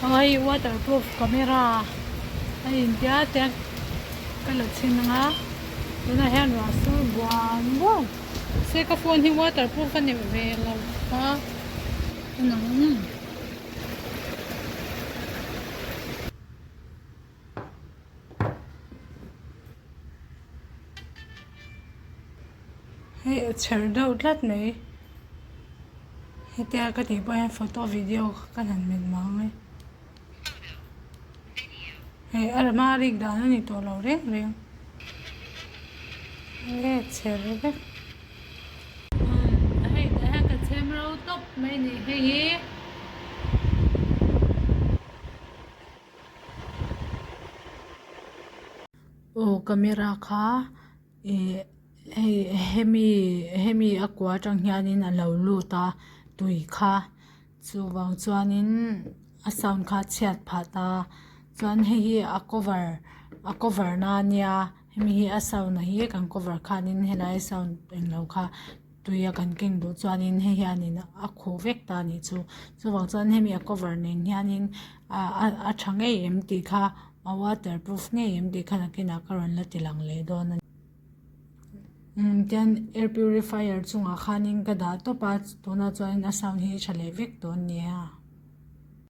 Aw hei waterproof camera a intia tiang ka la chhin ang a tunah hian ruah sur buan buan se ka phone hi waterproof a ni ve lo a nang. Hei a chher deuh tlat mai hetia ka tih pawh hian photo video ka han mit mang mai hei a hma rik dan a ni tawh lo reng reng nge chher vek hei tah hian ka chhem ro tawp mai a ni hei hi. Aw camera kha ih hei hemi hemi a kua atang hianin a lo lut a tui kha chuvang chuanin a sound kha a chhiat phah ta chuan hei hi a cover a cover na ania hemi hi a sound a hi kan cover khanin helai sound englo kha tui a kan keng duh chuanin hei hianin a khuh vek ta a nih chu chuvang chuan hemi a cover nen hianin ah a tha ngei em tih kha a waterproof ngei em tih kha nakinah ka rawn la ti lang leh dawn a ni umm tian air purifier chungah khanin ka dah tawp a tunah chuanin a sound hi a tha leh vek dawn nia.